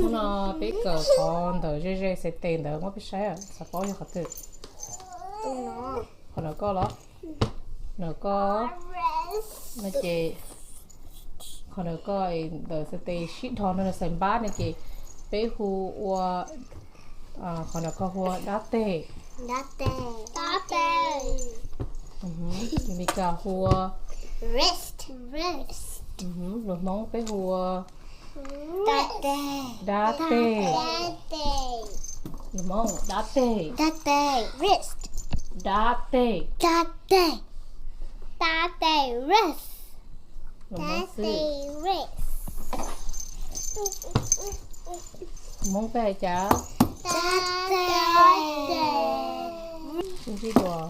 Hnub no peb kawm qhov ntawm ze ze xe tes ntawd muab peb saib, xav paub yog qhov twg? Qhov ntawm koj los? Ntawm koj no ces, qhov ntawm koj ntawm xe tes sib dhos no xais npab no ces peb hu ua, qhov ntawm koj hu ua dab teg. Meskas hu ua, lus Hmoob peb hu ua dab teg. Lus Hmoob dab teg. Dab teg. Lus Hmoob xwb. Hmoob peb hais cas? Ntsib dua.